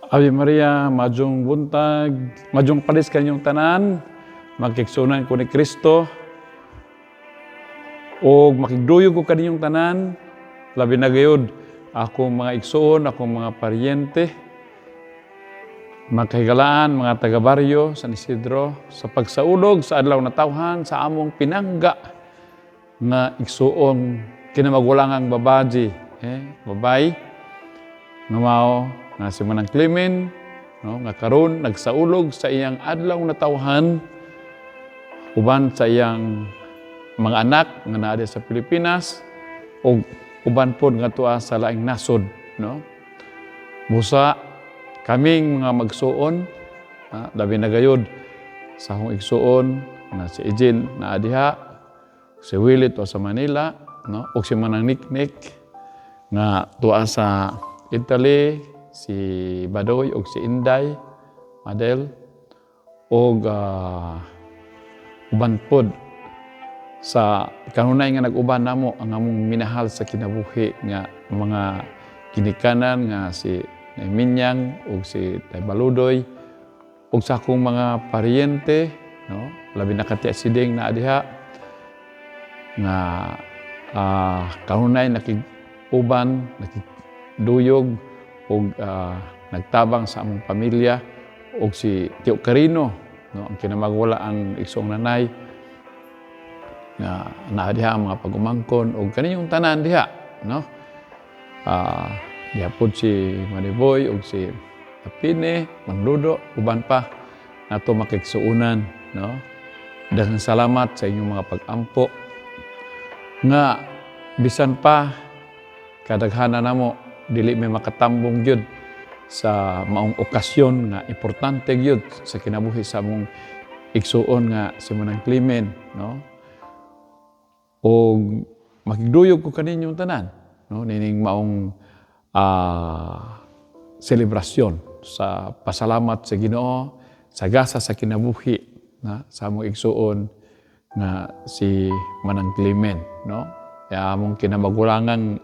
Ave Maria, maayong buntag, maayong palis kaninyong tanan, magkigsuonan ko ni Kristo, o makigduyog ko kaninyong tanan, labi na gayud akong mga igsuon, akong mga paryente, mga kahigalaan, mga taga-baryo, San Isidro, sa pagsaulog sa adlaw natawhan sa among pinangga nga igsuong kinamagulangang babaji, babay, nga mao nga si Manang Clemen, no, nga karon nagsaulog sa iyang adlaw natawhan uban sa iyang mga anak nga naa sa Pilipinas ug uban pod nga tuwa sa laing nasod, no. Busa kaming mga magsuon, labi na gayud sa akong igsuon nga si Ejin naa diha, si Willie tuwa sa Manila, no, ug si Manang Niknik nga tuwa sa Italy, si Badoy ug si Inday Madel ug uban pod sa kanunay nga nag-uban namo ang among minahal sa kinabuhi nga mga ginikanan nga si Minyang ug si Tay Baludoy ug sa akong mga paryente, no, labi na kati siding naa diha nga kanunay nakig-uban, nakigduyog ug nagtabang sa among pamilya ug si Tio Carino, no, ang kinamagwala ang igsoong nanay nga naa diha ang mga pag-umangkon ug kaninyong tanan diha, no. Diha pod si Maniboy ug si Apine, Mangludo, uban pa nato makigsuonan, no. Daghang salamat sa inyong mga pag-ampo nga bisan pa kadaghanan namo dili may makatambong gyud sa maong okasyon nga importante gyud sa kinabuhi sa among igsuon nga si Manang Clemen, no. Og makigduyog ko kaninyong tanan, no, nining maong selebrasyon sa pasalamat sa Ginoo sa gasa sa kinabuhi na sa among igsuon nga si Manang Clemen, no, ya among kinamagulangang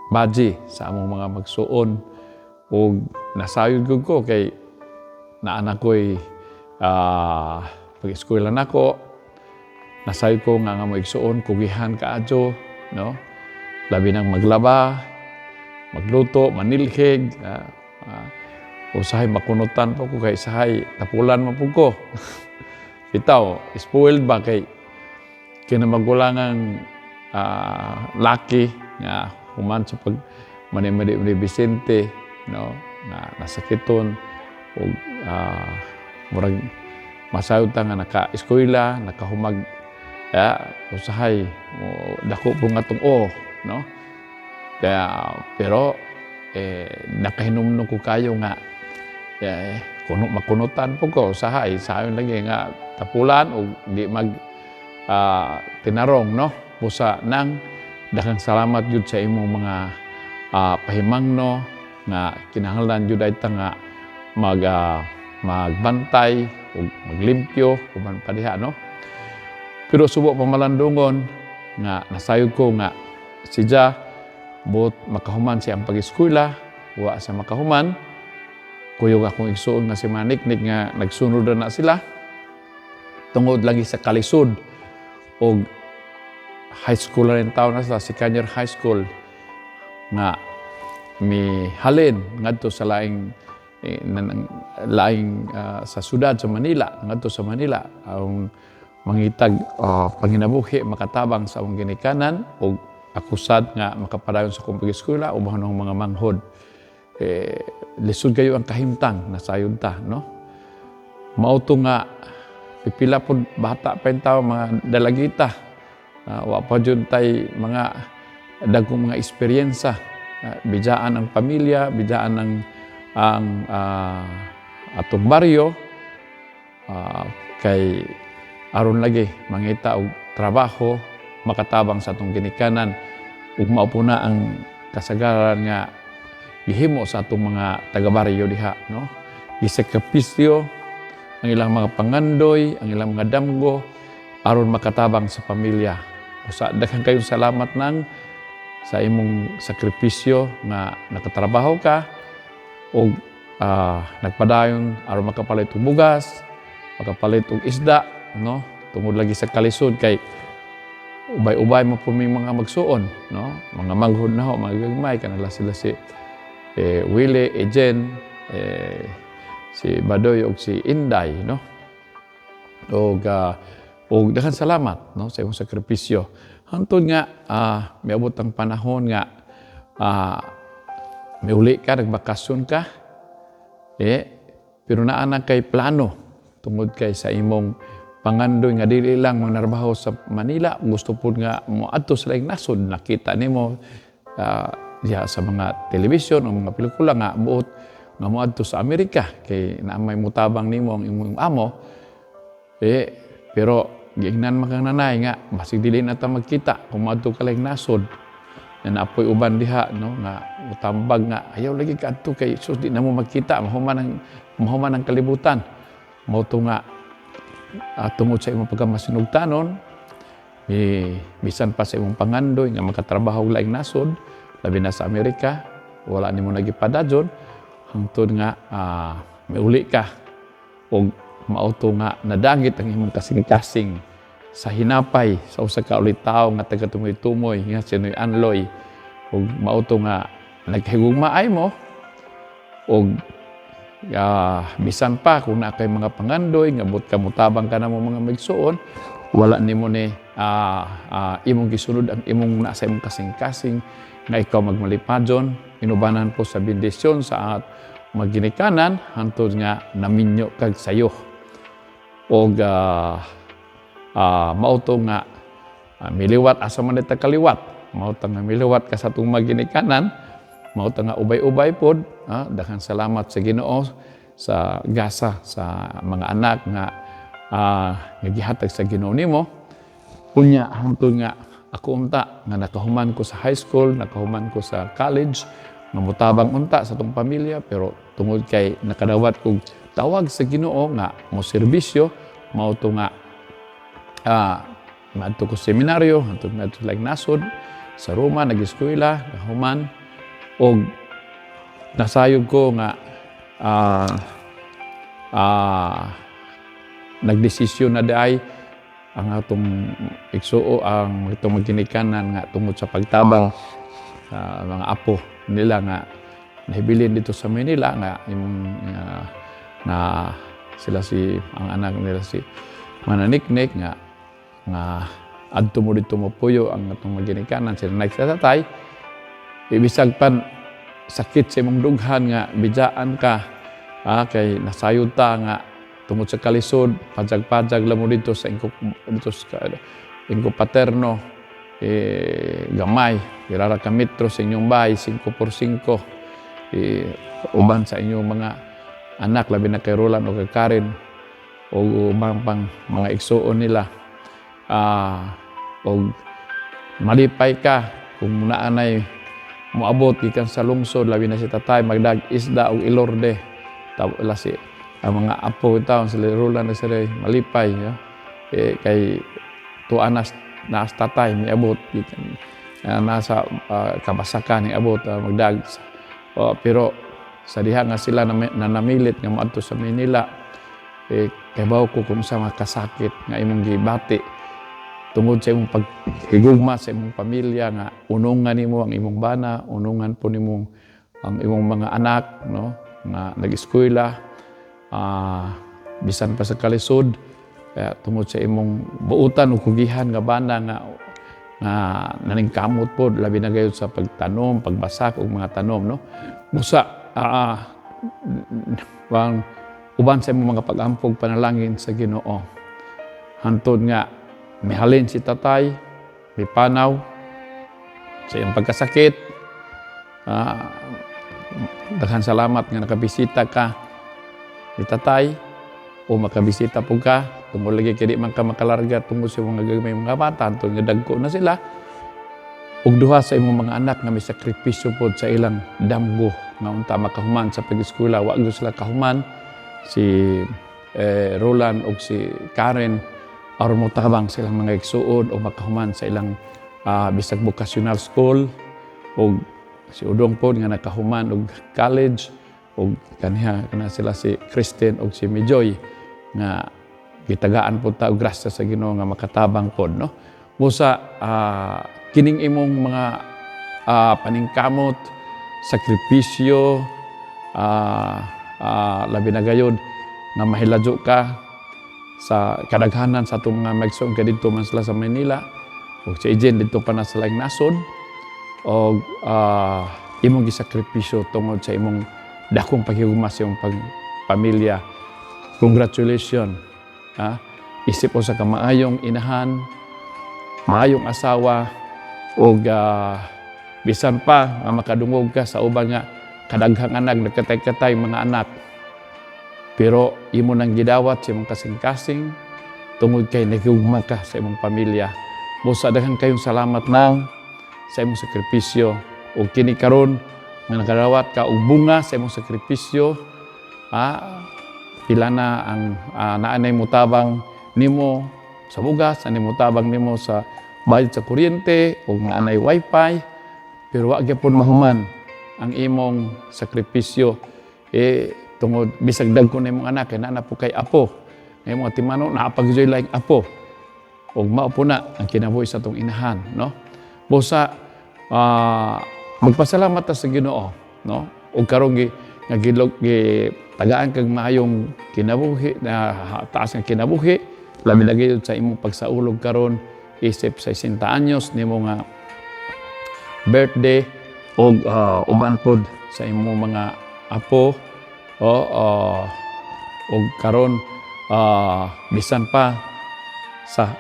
baji sa among mga magsuon. Ug nasayod gud ko kay naa ko'y pag-eskwela nako, nasayod ko nga nga mo igsuon kugihan kaadyo, no, labi nang maglaba, magluto, manilhig, usahay makunutan pa ko kay sahay tapulan man pud ko. Bitaw spoiled ba kay kinamagulangang laki nga human sa pag manimadi ni Vicente, no, na nasakiton ug murag masayod ta nga naka-eskwela, nakahumag, ya, usahay mo dako po nga tong o, no. Kaya pero nakahinumdum ko kayo nga kuno makunutan po ko usahay sayon lagi nga tapulan og di mag tinarong, no. Busa nang daghang salamat jud sa imong mga pahimangno nga kinahanglan jud ay ta nga magbantay ug maglimpyo uban pa diha, no. Pero subo pamalandungon nga nasayod ko nga si Ja buot makahuman siya ang pag-eskwela, wa siya makahuman. Kuyog akong igsuon nga si Maniknik nga nagsunod na sila tungod lagi sa kalisod og high school na rin taon na sila, second year high school, nga mihalin ngadto sa laing laing sa syudad sa Manila, ngadto sa Manila ang mangitag panginabuhi, makatabang sa among ginikanan ug ako sad nga makapadayon sa akong pag-eskwela uban ng mga manghod. Lisod kayo ang kahimtang, nasayod ta, no. Mao to nga pipila pod bata pa yung tao, mga dalagita, wa pa jud tay mga dagkong mga eksperyensa. Bidjaan ang pamilya, bidjaan ang atong baryo, kay aron lagi mangita og trabaho, makatabang sa atong ginikanan ug mao po na ang kasagaran nga gihimo sa atong mga taga-baryo diha, no. Gisakripisyo ang ilang mga pangandoy, ang ilang mga damgo aron makatabang sa pamilya. Usa daghan kayong salamat nang sa imong sakripisyo nga nakatrabaho ka. Og nagpadayon aron makapalit og bugas, makapalit og isda, no? Tungod lagi sa kalisod kay ubay-ubay mo po may mga magsuon, no? Mga manghod na ho, mga gagmay, kanila sila si Willie, Jen, si Badoy ug si Inday, no? Og daghan salamat, no, sa imong sakripisyo. Hantod nga miabot ang panahon nga miuli ka, nagbakasyon ka, pero naa na kay plano tungod kay sa imong pangandoy nga dili lang manarbaho sa Manila, gusto pud nga moadto sa laing nasod. Nakita nimo diha sa mga telebisyon o mga pelikula nga buot nga moadto sa Amerika kay naa may mutabang nimo ang imong amo, pero giingnan man kang nanay nga basig dili na ta magkita kung moadto ka laing nasod na naapoy uban diha, no, nga mutambag nga ayaw lagi kadto kay sus, di na mo magkita mahuman ang kalibutan. Mao to nga tungod sa imong pagkamasinugtanon, bisan pa sa imong pangandoy nga makatrabaho og laing nasod, labi na sa Amerika, wala nimo nagipadajon hangtod nga miuli ka og mao to nga nadagit ang imong kasing-kasing sa hinapay sa usa ka ulitawo nga taga tumoy-tumoy nga si Noy Anloy. Ug mao to nga nagkahigugmaay mo og bisan pa kung naa kay mga pangandoy nga buot ka mutabang ka namo mga maigsuon, wala nimo ni imong gisunod ang imong nasa imong kasing-kasing nga ikaw magmalipadyon, inubanan po sa bendisyon sa at maginikanan hantod nga naminyo kag sayo. Og mao to nga miliwat asa man ita kaliwat, mao to nga miliwat ka sa atong maginikanan, mao to nga ubay-ubay pod. Daghang salamat sa Ginoo sa gasa sa mga anak nga gihatag sa Ginoo nimo. Unya hangtod nga ako unta nga nakahuman ko sa high school, nakahuman ko sa college, nga mutabang unta sa atong pamilya, pero tungod kay nakadawat kog tawag sa Ginoo nga mo serbisyo, mao to nga maadto ko seminaryo hantod maadto laing nasod sa Roma, nag-eskwela, nahuman og nasayod ko nga nagdesisyon na diay ang atong igsuo, ang itong maginikanan, nga tungod sa pagtabang sa mga apo nila nga nahibilin dito sa Manila, nga imong na sila si ang anak nila si Mananiknik, nga adto mo dito mo puyo ang atong maginikanan, sila nay sa tatay. Ibisag pan sakit sa imong dughan nga bidjaan ka, kay nasayod ta nga tungod sa kalisod, pajag-pajag lang mo dito sa ingko, dito sa ingko paterno, gamay pila ra ka metro sa inyong bahay, 5 por 5, uban sa inyong mga anak, labi na kay Roland o kay Karen o uban pang mga igsuon nila, og malipay ka kung naanay moabot gikan sa lungsod, labi na si tatay magdag isda og ilorde. Tawla si ang mga apo taon, sila Roland na sila malipay, ya? Kay tuwa nas naas tatay miabot gikan nasa kabasakan ni abot magdag. Oh, pero sa diha nga sila na namilit nga moadto sa Manila, kabaw ko kung sa makasakit nga imong gibati tungod sa imong paghigugma sa imong pamilya, nga unungan nimo ang imong bana, unungan po nimo ang imong mga anak, no, nga nag-eskwela, bisan pa sa kalisod, kaya tungod sa imong buutan o kugihan nga bana nga naningkamot pod, labi na gayud sa pagtanom, pagbasak og mga tanom, no. Busa bang uban sa imong mga pag-ampog, panalangin sa Ginoo hantod nga mihalin si tatay, mipanaw sa iyong pagkasakit. Daghan salamat nga nakabisita ka ni tatay o makabisita po ka tungod lagi kay di man ka makalarga tungod sa mga gamay mga bata hantod nga dagko na sila. Ug duha sa imong mga anak nga may sakripisyo pod sa ilang damgo nga unta makahuman sa pag-eskwela, wa gyud sila kahuman, si Roland ug si Karen, aron mo tabang silang mga igsuon o makahuman sa ilang bisag vocational school, ug si Udong pod nga nakahuman og college. Ug kaniha kana sila si Kristen ug si Mijoy nga gitagaan po ta og grasya sa Ginoo nga makatabang pod, no? Busa kining imong mga paningkamot, sakripisyo, labi na gayod nga mahiladyo ka sa kadaghanan sa atong mga maigsoon kay didto man sila sa Manila ug si Ejen didto pa na sa laing nasod, og imong gisakripisyo tungod sa imong dakong paghigugma sa imong pamilya. Congratulations, ha? Isip usa ka maayong inahan, maayong asawa, ug bisan pa nga makadungog ka sa uban nga kadaghang anak, nagkatay-katay mga anak, pero imo nang gidawat sa imong kasing-kasing tungod kay naghigugma ka sa imong pamilya. Busa daghan kayong salamat nang sa imong sakripisyo, ug kini karon nga nakadawat ka og bunga sa imong sakripisyo, pila na ang naanay mo tabang nimo sa bugas, anay mo tabang nimo sa bayad sa kuryente ug naanay wifi, pero wa gyapon mahuman ang imong sakripisyo eh tungod bisag dagko na imong anak kay naa na po kay apo nga imong atimano, naa pa gyud laing apo, ug mao po na ang kinabuhi sa atong inahan, no? Busa magpasalamat ta sa Ginoo, no? Ug karon gi nga gilog gi tagaan kag maayong kinabuhi na taas nga kinabuhi, labi na gyud sa imong pagsaulog karon isip sa 60 anyos nimo nga birthday, ug uban pod sa imong mga apo o ug karon bisan pa sa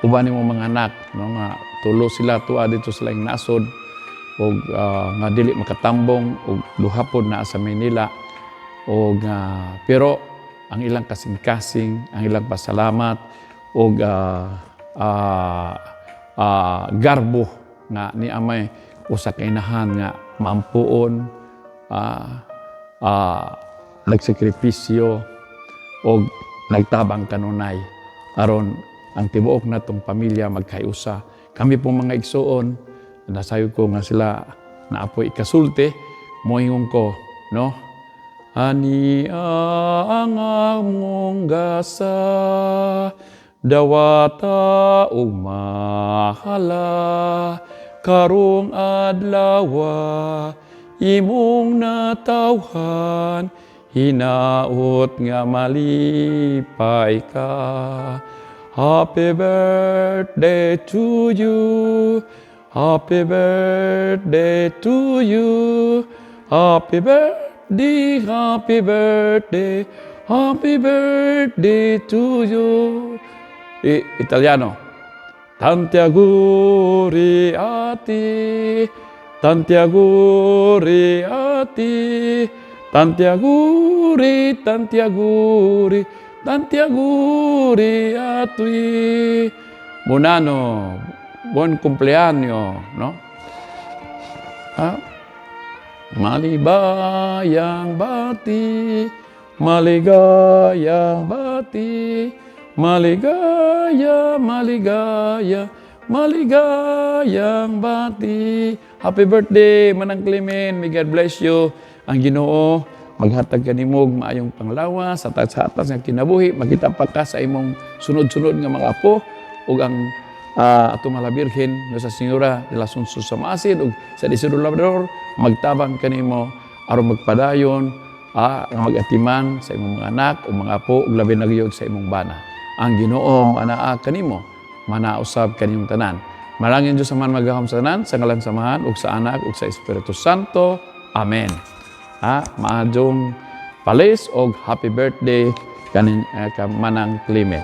uban nimo mga anak, no, nga tulo sila tuwa dito sa laing nasod ug nga dili makatambong, ug duha pod naa sa Maynila, ug pero ang ilang kasing-kasing, ang ilang pasalamat ug garbo nga ni amay usa ka inahan nga maampuon, nagsakripisyo og nagtabang kanunay aron ang tibuok natong pamilya magkaiusa. Kami pong mga igsuon, nasayod ko nga sila na apoy ikasulti, moingon ko, no? Ani ang among gasa, dawata ug mahala, karong adlawa imong natawhan, hinaot nga malipay ka. Happy birthday to you. Happy birthday to you. Happy birthday, happy birthday, happy birthday to you. Italiano. Tanti auguri a ti, tanti auguri a ti, tanti auguri, tanti auguri, tanti auguri a ti. Buon anno, buon compleanno, no? Ha? Maligayang bati, maligayang bati, maligaya, maligaya, maligayang bati. Happy birthday, Manang Clement. May God bless you. Ang Ginoo maghatag kanimo og maayong panglawas sa atas nga kinabuhi, makita pa ka sa imong sunod-sunod nga mga apo, ug ang atong Mahal Birhen Nuestra Señora de la Asuncion sa Maasin ug sa Isidro Labrador magtabang kanimo aron magpadayon nga mag-atiman sa imong mga anak o mga apo, ug labi na gyud sa imong bana. Ang Ginoo anaa kanimo, manausab kaninyong tanan. Malangin Diyos man magahom sa tanan, sa ngalan sa Amahan ug sa Anak ug sa Espiritu Santo. Amen. Maayong palis og happy birthday kanin ka Manang Clement.